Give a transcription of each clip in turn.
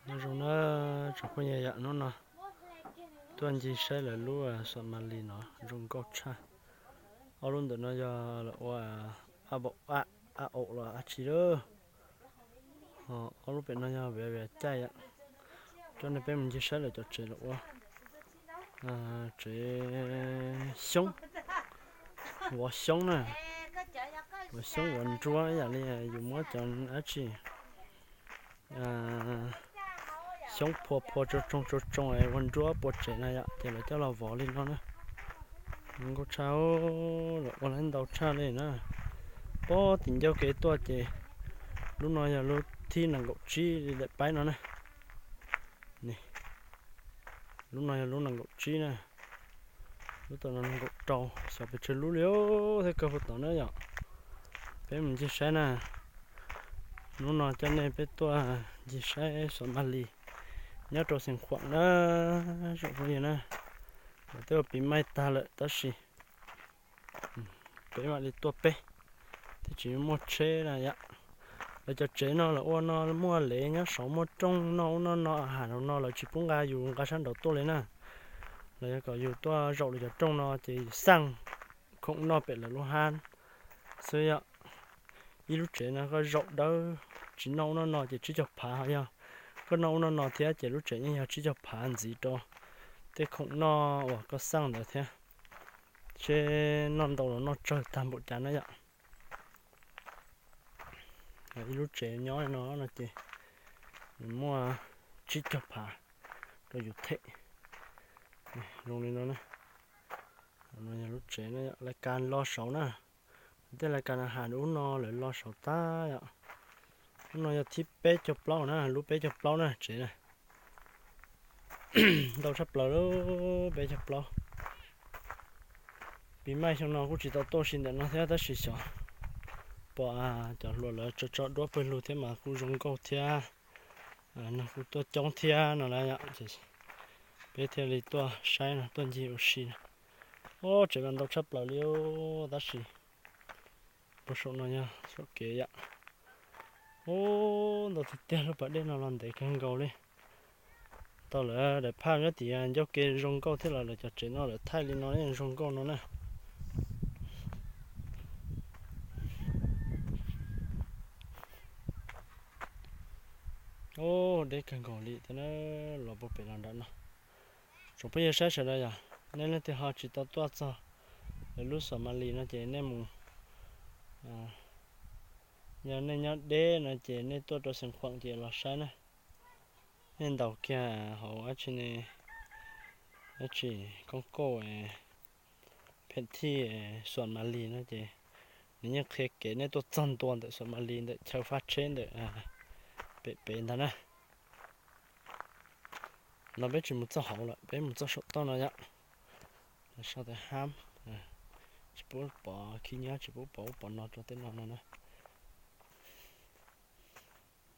Nyob zoo na tsoom phooj ywg, yam hnub no tuaj ncig saib lawv lub Xam Mas Lis no zoo nkauj tshaj. Ob lub ntawm no yog lawv ua ab paum ab, ab aum los ab tsi lawm. Ob lub pem no yog viav viav caij yom. Coj nej peb mus ncig saib lawv cov tsev lawv ua tsev xyoob, vov xyoob na, vov xyoob vov nruab ib yam li yus muab cov dab tsi xyoob phua phua tsoo tsoo tsoo tsoo ua nruab pua tsev na yom, ces lawv coj los vov li no na. Zoo nkauj tshaj, lawv ua lawv ntau tshaj li na. Pob tim ncauj kev tuaj ces lub no yog lub thib nees nkaum tsib li daim paib no na. Lub no yog lub nees nkaum tsib na. Lub tom no nees nkaum rau, xyov pes tsawg lub li thiab kawg puag tom na yom. Peb mus ncig saib na. Hnub no coj nej peb tuaj ncig saib Xam Mas Lis nyob rau Xeev Khuam na, tsoom phooj ywg na. Lawv twb ua pis maij tag lawm tab sis peb mam li tuaj peb thiab tsis muaj tsheb na yom. Lawv cov tsev no lawv ua no muaj lev nyob saud, muaj rooj noj ub noj no, a has no lawv tsis pub nqa yus nqa sab nraud tuaj li na. Lawv yuav kom yus tuaj zaum lawv cov rooj no ces yus xaj khoom noj pem lawv lub hab xwb yom. Ib lub tsev no koj zaum dawb tsis noj ub noj no ces tsib caug phav, ho yog koj noj ub noj no thiab ces lub tsev yeej yog tsib caug phav ntxiv rau tej khoom noj uas koj xaj ntawd thiab. Seb noj ntau los noj tsawg tag npaum cas na yom. Ib lub tsev nyob li no no ces nws muaj tsib caug phav rau yus them zoo li no na. No yog lub tsev na, laj kas los saud na. Tej laj kas na has ub no lawv los saud tag yom. Lub no yog thib peb caug plaub na, lub peb caug plaub na tsev na. Ntau tshaj plaws lub peb caug plaub. Pis maij xyoo no kuj tsis tau tuaj si ntawm no thiab tab sis xyov pom cov hluas lawv tso tso duab pawg lug thiab mas kuj zoo nkauj thiab, neeg kuj tuaj coob thiab no lauj yom. Ces peb thiaj li tuaj saib no tuaj ncig ua si na. Ob tsev mas ntau tshaj plaws li tab sis puag saum no yog saum kev yom. Ub, ntau tiag tiag, lub pas dej no los ntev kawg nkaus li. Tau lawv daim phaj nyob tim ncauj ke zoo nkauj thiab los lawv cov tsev no lawv thaij li no zoo nkauj no na. Ub, deb kawg nkaus li thiab na, los puag pem los nram no. Tsoom phooj ywg saib sawv daws yom, nej leej twg ho tsis tau tuaj txog lawv lub Xam Mas Lis no ces nej mus, yog nej nyob deb no ces nej tuaj rau Xeev Khuam ces los saib na. Nej ntaus kiag hauv dab tsi ne, dab tsi, koob kauj, pheem thij Xam Mas Lis no ces nws yeej qhia kev nej tuaj txog ntua ntawm Xam Mas Lis ntawm chaw faj tsheb ntawm pem pem ntag na. Los peb tsis mus txoj hauv lawm, peb mus txoj saum toj no yom. Sau tias hab, tsis pub pov khib nyiab, tsis pub pov ub pov no rau tej no no na.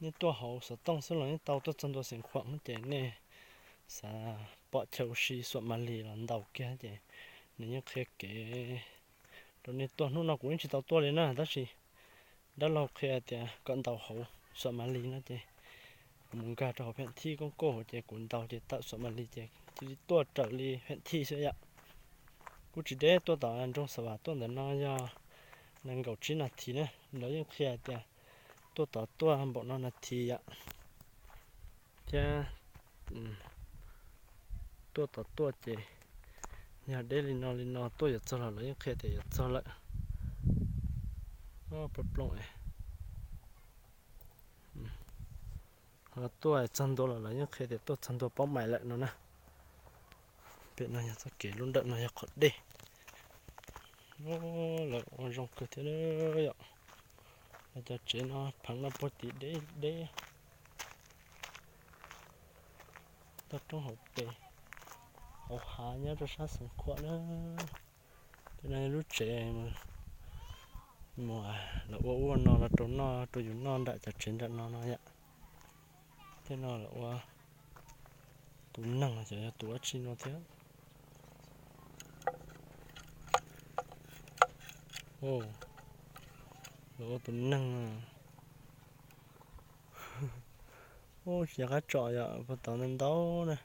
Nej tuaj hauv xov tooj xwb los yeej tau, tuaj txog ntua Xeev Khuam ces nej xav pom chaw ua si Xam Mas Lis los ntaus kiag ces nws yeej qhia kev rau nej tuaj. Hnub no kuv yeej tsis tau tuaj li na tab sis dab laug qhia tias kom ntaus hauv Xam Mas Lis no ces kuv mus nkag rau hauv pheem thij koob kauj hauv ces kuv ntaus ces tawm Xam Mas Lis ces cia li tuaj raws li pheem thij xwb yom. Kuj tsis deb, tuaj tom nroog Xa Vas tuaj ntawm no yog nees nkaum tsib nas this na. Lawv yeej qhia tias tuaj tod tuaj npaum no nas this yom. Thiab tuaj tod tuaj ces yog deb li no li no tuaj yuav txog los lawv yeej qhia tias yuav txog lawm. Plooj plooj, ho tuaj txog ntua los lawv yeej qhia tias tuaj txog ntua paub mais lawm no na. Pem no yog txoj kev, lub ntawm no yog qhov dej. Lawv ua zoo kawg thiab yom. Lawv cov tsev no pheev no puag tim deb deb. Toj roob hauv pes, hauv hav nyob rau sab Xeev Khuam na. Pem no yog lub tsev mus, lawv ua ua no los rau noj rau yus noj nram cov tsev nram no no yom. Thiab no lawv ua tus neeg, xyov yog tus dab tsi no thiab. Lawv ua tus neeg. Ub, tsis nco qab tsom yom, puag tod ntau ntau na.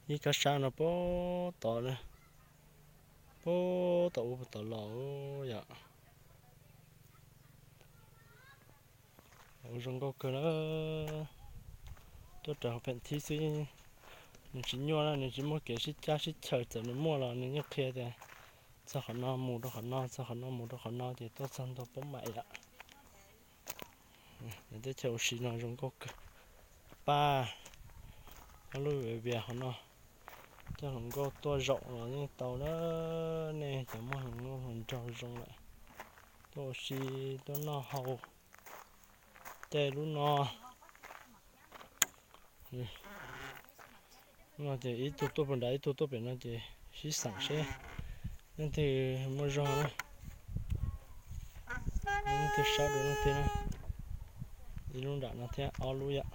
Ib kab sab no puag tod na, puag tod ub puag tod los yom. Ua zoo nkauj kawg na. Tuaj raws hauv pheem thib xwb, nws tsis nyuaj na, nws tsis muaj kev sib cab sib chaws, txawm nws muaj los nws yeej qhia tias txog qhov no mus rau qhov no, txog qhov no mus rau qhov no ces tuaj txog ntua paub mam yom. Teb chaws ua si no zoo nkauj kawg. Pab ob lub viav vias hauv no, coj hluas nkauj tuaj zaum los yeej tau na. Nej cov muaj hluas nkauj hluas nraug zoo lawm, tuaj ua si, tuaj noj haus. Tej lub no, no ces ib tug tuaj puag nrad ib tug tuaj pem no ces sib xeem seb leej twg muaj zog na. Leej twg sab dua leej twg na. Ib lub nram no thiab ob lub yom.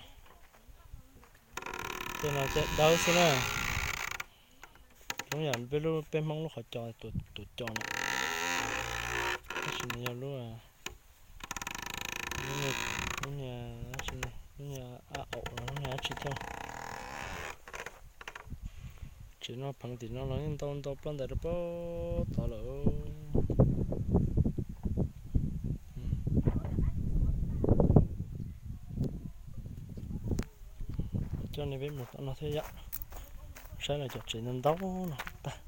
Tej no tej dawb xwb na. Zoo yam peb lub, peb Hmoob lub qhov cos, tus cos na. Tab sis nws yog lub, lub niag, lub niag a aum los lub niag dab tsi thiab. Tsev no pheev tim no los yeej ntau ntau ploj ntais rau puag tod lawm. Coj nej peb mus tom no thiab yom. Saib lawv cov tsev ntau ntau no tag.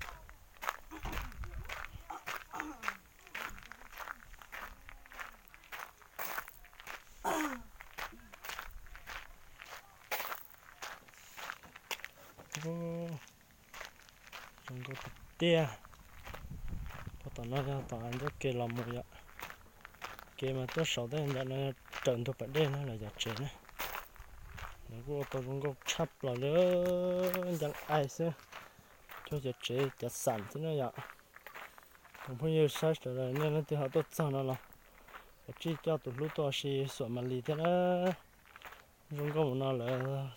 Zoo nkauj tiag tiag. Puag tom no yog tom ncauj ke los mus yom. Kev mas tuaj saum tej ntawm no raws ntug pas dej na, lawv cov tsev na. Lawv kuj ua tau zoo nkauj tshaj plaws li, ncaj ai xwb. Cog cov tsev cov xam xwb na yom. Tsoom phooj ywg saib sawv daws nej leej twg ho tuaj txog no los kav tsij coj tus hlub tuaj ua si xuam Malis thiab na. Zoo nkauj mus no lawv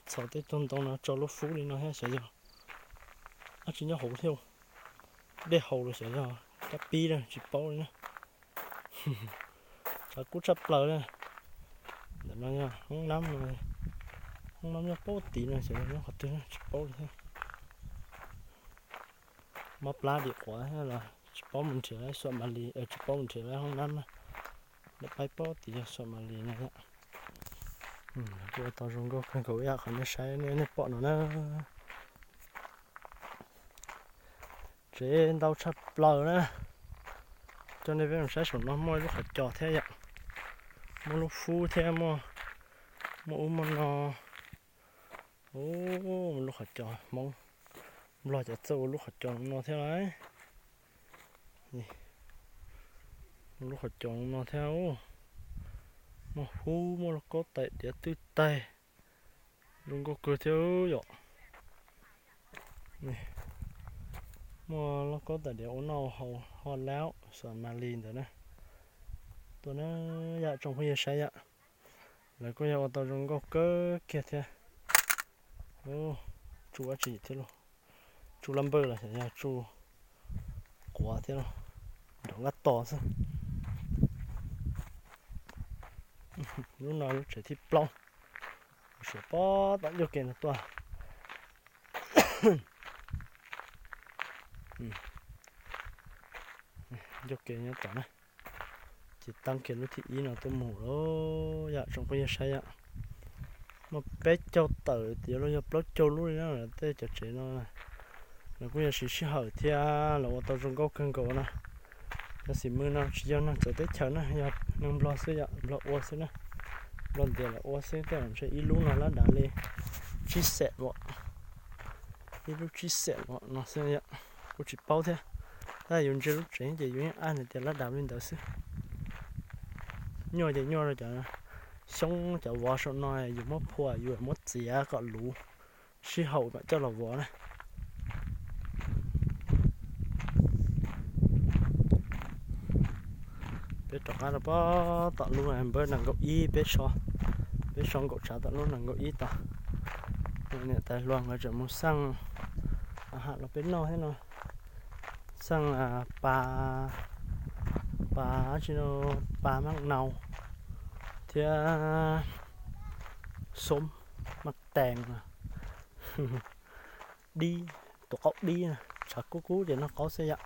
txhos tej tug ntoo no tso lub fub li no thiab xyov yog dab tsi nyob hauv thiab. Dej haus los xyov yog kab pib na tsis paub li na. Tshav kub tshaj plaws na. Ntawm no yog hoob nab no, hoob nab nyob puag tid no xyov yog nyob qhov twg na tsis paub li thiab. Mob plab dim quav thiab los tsis paub mus nrhiav lawv xuam Malis, tsis paub mus nrhiav lawv hoob nab na. Lawv paib puag tid yog xuam Malis no thiab. Kuj ua tau zoo nkauj kawg nkaus ib yam qhov nej saib nej pom no na. Tsev ntau tshaj plaws na. Coj nej peb mus saib saum no muaj lub qhov cos thiab yom. Muaj lub fub thiab, muaj ub muaj no. Ub, lub qhov cos Hmoob Nplog cov txawj ua lub qhov cos no thiab lauj. Lub qhov cos no thiab, muaj fub muaj lauj kaub tais diav twj taig, zoo nkauj kawg thiab yom. Muaj lauj kaub tais diav ua noj haus ho laub xuam Malis ntawd na. Tuaj na yom tsoom phooj ywg saib yom. Lawv kuj yog ua tau zoo nkauj kawg kiag thiab. Tsuj dab tsi thiab lauj? Tsuj lab npawj los xyov yog tsuj quav thiab lauj? Nrov nqaj tos xwb. Lub no lub tsev thib plaub, suav pob tom ncauj ke no tuaj. Ncauj ke nyob tod na. Ces taab kiag lub thib ib no tuaj mus lawm yom tsoom phooj ywg saib yom. Muaj peb caug tawm tiav los yog plaub caug lub li na tej cov tsev no. Lawv kuj yog siv sij hawm thiab los ua tau zoo nkauj kawg nkaus na. Cov xim mws no tsis yog neeg txawv teb chaws na, yog neeg Nplog xwb yom, Nplog ua xwb na. Nplog ntiav lawv ua xwb, tej zaum ntshe ib lub no lab dav li tsib xees, ib lub tsib xees no xwb yom. Kuj tsis paub thiab, tab yus ntsia lub tsev ces yus yeej ab hais tias lab dav li ntawd xwb. Nyuaj ces nyuaj rau cov xyoob cov vov saum no, yus muab phua yus muab txiav kom luv, sib haum mam coj los vov na. Peb rov qab rau pob tom lub npawb nees nkaum ib, peb so, peb so nkaum tshav tom lub nees nkaum ib tod. Niam tais hluas nkawd tseem mus xaj ham los peb noj thiab no. Xaj pas, pas dab tsi no, pas maj nau thiab xoob. Maj tees, dib, tus qaub dib, tshav kub kub ces noj qaub xwb yom.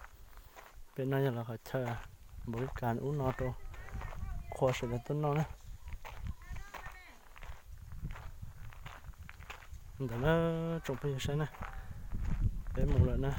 Pem no yog lawv qhov chaw npaum li cas ub no rau qhua sawv daws tuaj noj na. Ntawd na, tsoom phooj ywg saib na, peb mus lawm na.